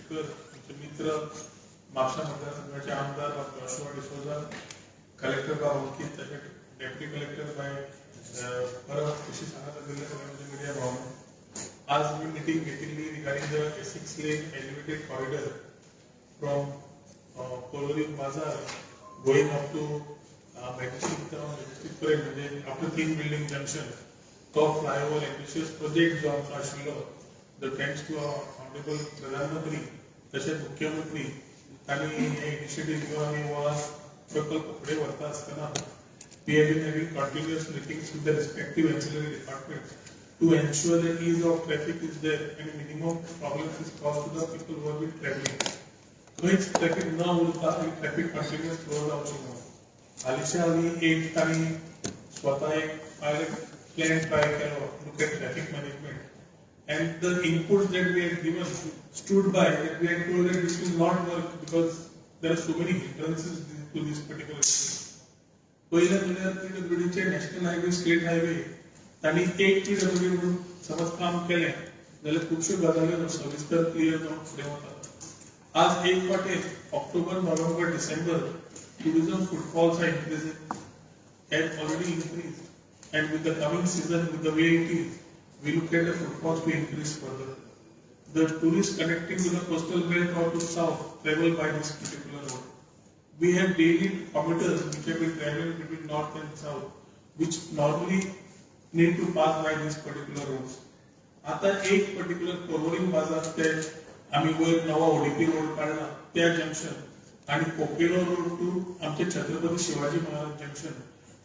शेटकर, आमचे मित्र, म्हापसा मतदारसंघाचे आमदार बाब जोशुआ डिसोजा, कलेक्टर बाब अंकीत, तशेंच डेप्युटी कलेक्टर बाय परब, तशीच हांगा जमिल्ले सगळे आमचे मिडिया भावांनो, आज मी मिटींग घेतिल्ली regarding the six lane elevated corridor from Porvorim Bazaar going up to Majestic town, Majestic पर्यंत, म्हणजे अप टू तीन बिल्डिंग जंक्शन, तो फ्लायओव्हर एम्बिशियस प्रोजेक्ट जो आमचो आशिल्लो, the thanks to honourable प्रधानमंत्री तशेंच मुख्यमंत्री, तांणी हे इनिशिएटीव घेवन आमी हो आज प्रकल्प फुडें व्हरता आसतना, we have been having continuous meetings with the respective ancillary departments to ensure that ease of traffic is there and minimum problems is caused to the people who have been traveling. खंयच traffic न उरता ही traffic continuous flow जावची म्हणून हालींच्या हालीं एक तांणी स्वता एक पायलट प्लॅन ट्राय केलो, look at traffic management, and the inputs that we had given stood by that. We had told that this will not work because there are so many hindrances to this particular issue. पयलें म्हणल्यार पीडब्ल्यूडीचे national highway, state highway, तांणी एक PWD म्हणून समज काम केलें जाल्यार खुबश्यो गजाल्यो सविस्तर क्लियर जावन फुडें वतात. आज एक वाटेन October, November, December, tourism footfalls are increasing, have already increased, and with the coming season, with the way it is, we look at the footfalls to increase further. The tourists connecting to the coastal belt or to south travel by this particular road. We have daily commuters which have been traveling between north and south, which normally need to pass by these particular roads. आता एक particular Porvorim बाजार ते आमी वयर नवा ODP road काडला त्या junction आणि कोकेलो रोड टू आमचे Chhatrapati Shivaji Maharaj junction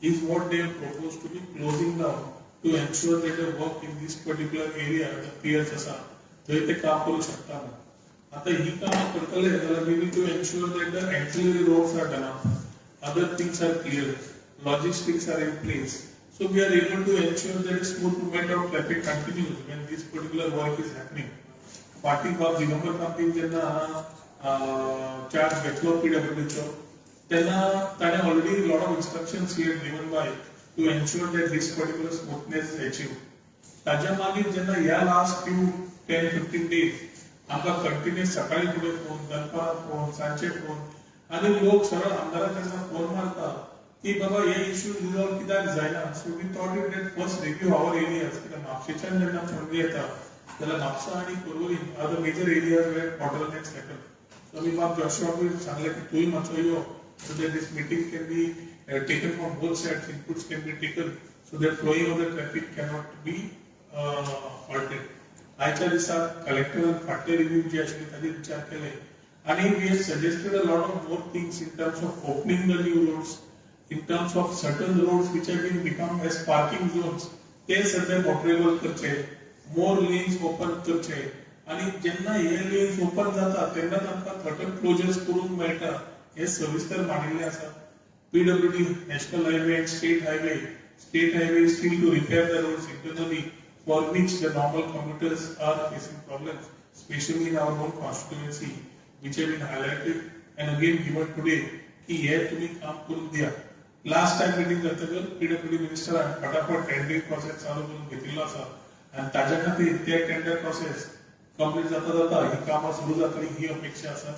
is what they propose to be closing down to ensure that the work in this particular area, the piers आसा थंय ते काम करू शकता म्हणून. आता ही कामां करतले जाल्यार we need to ensure that the ancillary roads are done, other things are clear, logistics are in place. So we are able to ensure that smooth movement of traffic continues when this particular work is happening. फाटी बाब दिगंबर कामतीन जेन्ना charge घेतलो पीडब्ल्यूडीचो, तेन्ना ताणें already lot of instructions he had given by to ensure that this particular smoothness is achieve. ताज्या मागीर जेन्ना ह्या लास्ट फ्यू 10-15 डेज आमकां कंटिन्युअस सकाळी फुडें फोन, दनपारां फोन, सांजचे फोन आनी लोक सरळ आमदाराक जेन्ना फोन मारता की बाबा, हे इश्यू रिजॉल्व कित्याक जायना? So we thought it that first review our areas, कित्याक म्हापशेच्यान जेन्ना फोन येता जाल्यार म्हापसा आनी Porvorim are the major areas where bottlenecks happen. So आमी बाब जोशुआकूय सांगलें की तूंय मातसो यो, so that this meeting can be taken from both sides, inputs can be taken, so that flowing of the traffic cannot be halted. आयच्या दिसा कलेक्टरान फाटले रिव्यू जे आशिल्ले ताजेर विचार केले आनी we have suggested a lot of more things in terms of opening the new roads, in terms of certain roads which have been become as parking zones, ते सध्या मोटरेबल करचे, मोर लेन्स ओपन करचे आनी जेन्ना हे लेन्स ओपन जाता तेन्नाच आमकां सर्टन क्लोजर्स करूंक मेळटा, हे सविस्तर मांडिल्लें आसा. PWD, National Highway and State Highway. State Highway is still to repair the roads internally, for which the normal commuters are facing problems, especially in our own constituency, which have been highlighted and again given today, की हे तुम्ही काम करून दिया. Last time meeting जातकर PWD मिनिस्टरान फटाफट tendering process चालू करून घेतिल्लो आसा आनी ताज्या खातीर ते टेंडर प्रोसेस कंप्लीट जाता जाता ही कामां सुरू जातली ही अपेक्षा आसा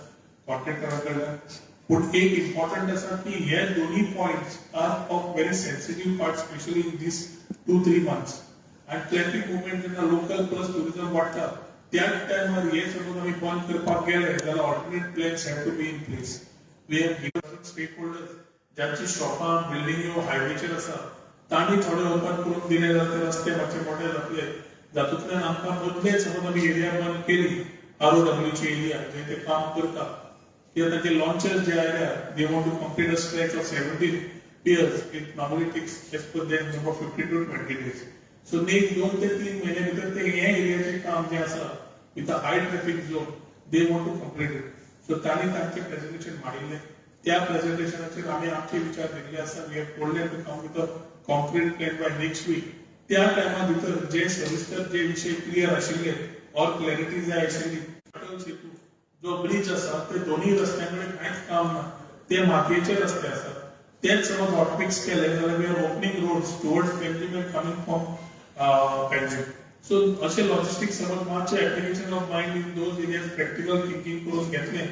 कॉन्ट्रॅक्टरा कडल्यान. पूण एक इम्पॉर्टंट आसा की हे दोन्ही points are of very sensitive part, specially in this 2-3 months, आनी ट्रॅफिक मुवमेंट जेन्ना लोकल प्लस टुरिझम वाडटा, त्याच टायमार हे समज आमी बंद करपाक गेले जाल्यार alternate plans have to be in place. We have given stakeholders ज्यांची शॉपां, बिल्डिंग्यो हायवेचेर आसा, तांणी थोडे ओपन करून दिले जाल्यार ते रस्ते मातशे मोठे जातले. जातूंतल्यान आमकां मदले समज आमी एरिया बंद केली, आरओडब्ल्यूची एरिया जंय ते काम करता, कित्याक तांचे लॉन्चर्स जे आयल्या, they want to complete a stretch of 17 piers. It normally takes, as per them, about 15 to 20 days. So next 2 ते 3 म्हयन्या भितर ते हे एरियाचें काम जें आसा with a high traffic zone, they want to complete it. So तांणी तांचें प्रेझेंटेशन मांडिल्लें. त्या प्रेझेंटेशनाचेर आमी आमचे विचार दिल्ले आसा. We have told to come with a concrete plan by next week. त्या टायमा भितर जे सविस्तर जे विशय क्लियर आशिल्ले ऑर क्लॅरिटी जाय आशिल्ली, अटल सेतू जो ब्रिज आसा, ते दोन्ही रस्त्यां कडेन कांयच काम ना, ते मातयेचे रस्ते आसात. तेच समज हॉटमिक्स केले जाल्यार we are opening roads towards Panjim and coming from Panjim. So अशें लॉजिस्टीक समज मातशें application of mind in those areas, practical thinking करून घेतलें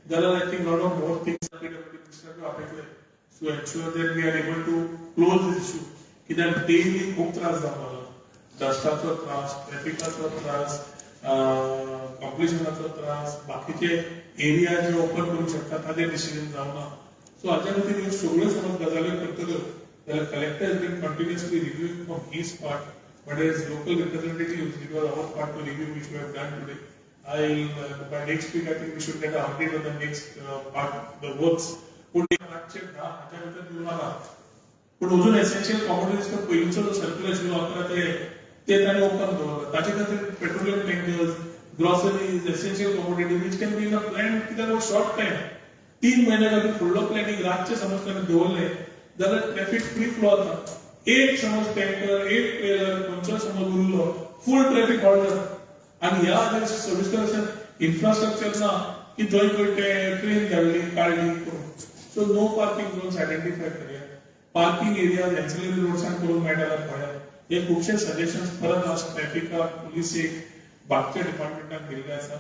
जाल्यार I think lot of more things मिनिस्टराक आपयतले to ensure that we are able to close this issue, कित्याक daily खूब त्रास जावंक लागला. डस्टाचो त्रास, ट्रॅफिकाचो त्रास, कॉम्प्लिशनाचो त्रास, बाकीचे एरिया जे ओपन करूंक शकता ताजे डिसिजन जावना. सो हाच्या खातीर ह्यो सगळ्यो समज गजाली करतल्यो जाल्यार collector has been continuously reviewing from his part, but as local representative, it was our part to review, which we have done today. I by next week, I think we should get an update on the next part of the works. पूण 810 हाच्या भितर दिवं नाका, पूण अजून essential commodities पयलींचो जो circular आशिल्लो 11 ते ते तांणी ओपन दवरला. ताचे खातीर petroleum tankers, groceries, essential commodity which can be in a plan, कित्याक शॉर्ट टायम 3 म्हयन्या खातीर फुडलो प्लॅनिंग रातचे समज ताणें दवरलें जाल्यार ट्रॅफिक फ्री फ्लो जाता. एक समज टँकर, एक ट्रेलर खंयचो समज उरलो, फूल ट्रॅफिक हॉल्ट जाता. आनी ह्या हाजेर सविस्तर इन्फ्रास्ट्रक्चर ना की थंय खंय क्रेन धाडली काडली करून. So no parking zones identify करूया, पार्किंग एरिया एन्सिलरी रोड्सान करूंक मेळटा जाल्यार पळयात. हे खुबशे सजेशन्स परत आज ट्रॅफिकाक, पुलिसेक, बाकीच्या डिपार्टमेंटाक दिल्ले आसा.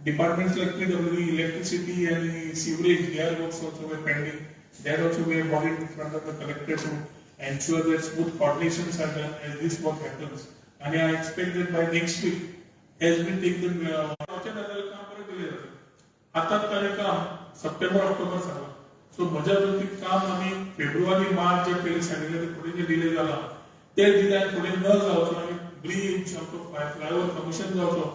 Departments like PWD, electricity and sewerage, their works also were pending. That also we have brought it in front of the collector to ensure that smooth coordinations are done as this work happens. And I expect that by next week, as we take the काम परत delay जाता. आतां ताणें काम सप्टेंबर ऑक्टोबर सांगला. So म्हज्या मतीन काम आमी फेब्रुवारी मार्च जे पयलीं सांगिल्लें ते फुडें जे डिले जाला ते डिले फुडें न जावचो आनी ब्रीज आमचो फ्लायओवर कमिशन जावचो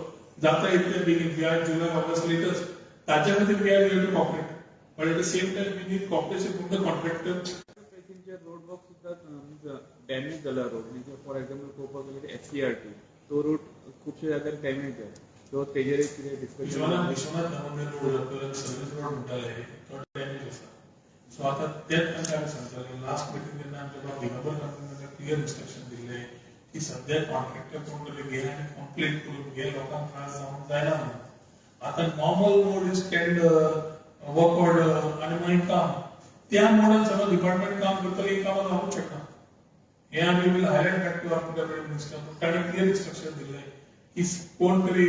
जाता इतले बेगीन, we are July, August latest. ताच्या खातीर we are here to cooperate, but at the same time we need cooperation from the contractor. Passenger road work सुद्दां डॅमेज जाला रोड. म्हणजे फॉर एक्झाम्पल पळोवपाक गेल्यार एससीआरटी तो रूट खुबशे जाग्यार डॅमेज आहे, सो तेजेर कितें discussion? Vishwanath Vishwanath Damodar road, service road म्हणटाले तो डॅमेज आसा. सो आतां तेच तांकां आमी सांगताले. लास्ट मिटींग जेन्ना आमच्या बाब दिगंबर कामतीन तांकां क्लियर इन्स्ट्रक्शन दिल्ले की सद्या कॉन्ट्रॅक्टर कोण तरी घे आनी कंप्लीट करून घे, लोकांक त्रास जावंक जायना म्हणून. आतां normal mode is tender, work order आनी मागीर काम. त्या मोडान सगळं डिपार्टमेंट काम करतले, ही कामां जावंक शकना. हे आमी will highlight back to our PWD minister. ताणें क्लियर इन्स्ट्रक्शन दिल्ले की कोण तरी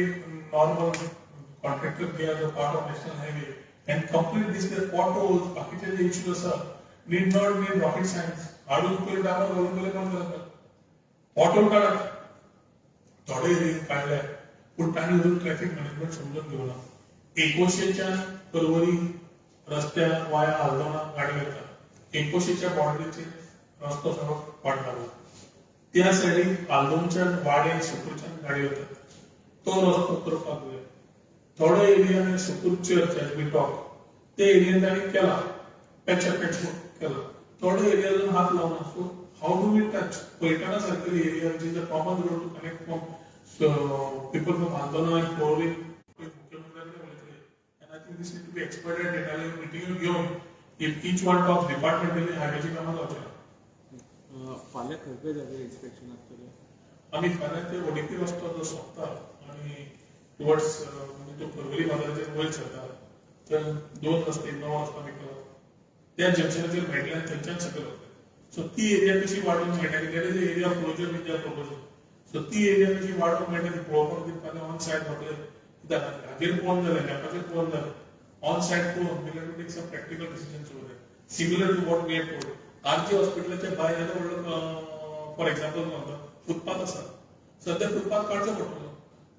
नॉर्मल कॉन्ट्रॅक्टर घे as a part of national highway and complete this. Potholes, बाकीचे जे इश्यूज आसा, need not need rocket science. हाडून पयलीं डांबर घालून पयलीं बंद करतात. पॉटहोल काडात, थोडे एरियेन काडले, पूण तांणी अजून ट्रॅफिक मॅनेजमेंट समजून घेवना. एकोशेच्या पर्वरी रस्त्यार वाया आल्दोना गाडी वता, एकोशेच्या बॉर्डरीचेर रस्तो सगळो वाट लागला. त्या सायडीक आल्दोनच्यान, वाडे, सुकूरच्यान गाडी वतात, तो रस्तो करपाक जाय. थोडो एरियान सुकूर चर्च एज we talk ते एरियन तांणी केला, पॅच पॅच केला. थोडो एरिया अजून हात लावना. So how do we touch Paithana सारकेली area, which is a common road to connect from people from Aldona and Porvorim? मुख्यमंत्र्यांनी उलयतले and I think this need to be expedited. येताले meeting घेवन if each one talks departmentally, हायवेची कामां जावचे ना. फाल्यां खंय खंय जाग्यार इन्स्पेक्शन आसतलें? आमी फाल्यां ते ओडीपी रस्तो जो सोंपता आनी टुवर्ड्स म्हणजे तो पर्वरी बाजाराचेर वयर सरता, तर दोन रस्ते, नवो रस्तो आमी केला, त्या जंक्शनाचेर मेळटले आनी थंयच्यान सकयल वतले. सो ती एरिया कशी वाडोवंक मेळटा, there is area closure with their proposal, so ती एरिया कशी वाडोवंक मेळटा ती पळोवपाक खातीर फाल्यां ऑन सायट वतले. कित्याक हाजेर पळोवन जालें, मॅपाचेर पळोवन जालें, ऑन सायट पळोवन we to take some practical decisions over there, similar to what we have told. RG हॉस्पिटलाच्या भायर येदो व्हडलो, फॉर एक्झाम्पल म्हणटा, फुटपाथ आसा. सध्या फुटपाथ काडचो पडटलो,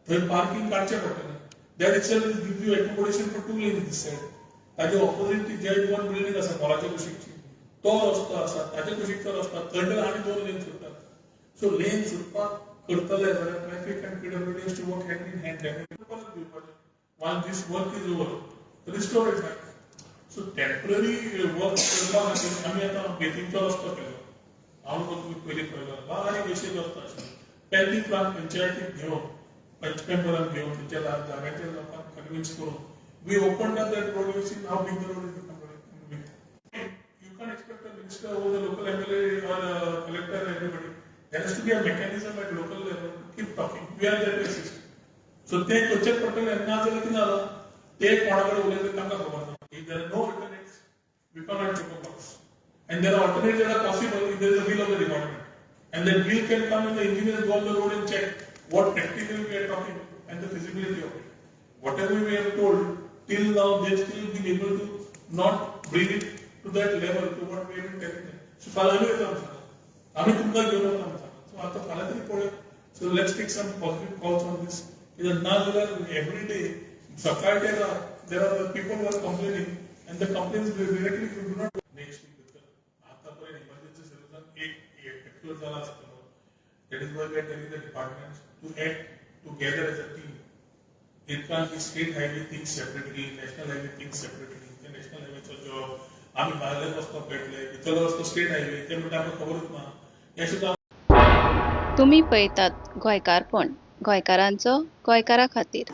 थंय पार्किंग काडचें पडटलें. That itself give you accommodation for two lane this side. ताजे ऑपोजिट जे वन बिल्डिंग आसा मॉलाच्या कुशीकची, तो रस्तो आसा, ताच्या कुशीकचो रस्तो, थंय आनी दोन लेन सुटतात. सो लेन सुटपाक करतले जाल्यार traffic and PWD has to work hand in hand. परत दिवपाचें, once this work is over, restore it back. So temporary work करपा खातीर आमी आतां बेतींचो रस्तो केलो. हांव तुमी पयलीं पळयलो, बारीक अशी रस्तो आशिल्लो. पेल्ली प्लान पंचायतीक घेवन, पंच मेंबरांक घेवन, थंयच्या जाग्याच्या लोकांक कन्विन्स करून we open up that road. You see how big the road is become. You can't expect a minister over the local MLA or collector, everybody. There has to be a mechanism at local level to keep talking. We are there to assist. So ते करचेच पडटले. ना जाल्यार कितें जालां, ते कोणा कडेन उलयले तांकां खबर ना. If there are no alternates, we cannot choke a box. And there are alternates that are possible if there is a will of the department. And that will can come when the engineers go on the road and check. What practically we are talking and the feasibility of it. Whatever we are told till now, they still been able to not bring it to that level to what we have been telling them. So फाल्यां आमी येता आमच्या, आमी तुमकां घेवन वता आमच्या. So आतां फाल्यां तरी पळय. So let's take some positive calls on this, कित्याक ना जाल्यार एवरी डे सकाळ ते रात there are people are complaining and the complaints directly do not next week भितर. आतापर्यंत इमर्जन्सी सोल्युशन एक एक्च्युअल जाला आसतलो. That is why we are telling the departments to act together as a team. It can't be state highway things separately, national highway things separately. ते national highwayचो job आमी भायले वचपाक मेळटले, भितरलो रस्तो स्टेट हायवे, ते म्हणटा आमकां खबरूच ना. हें सुद्दां. तुमी पळयतात गोंयकारपण, गोंयकारांचो गोंयकारा खातीर.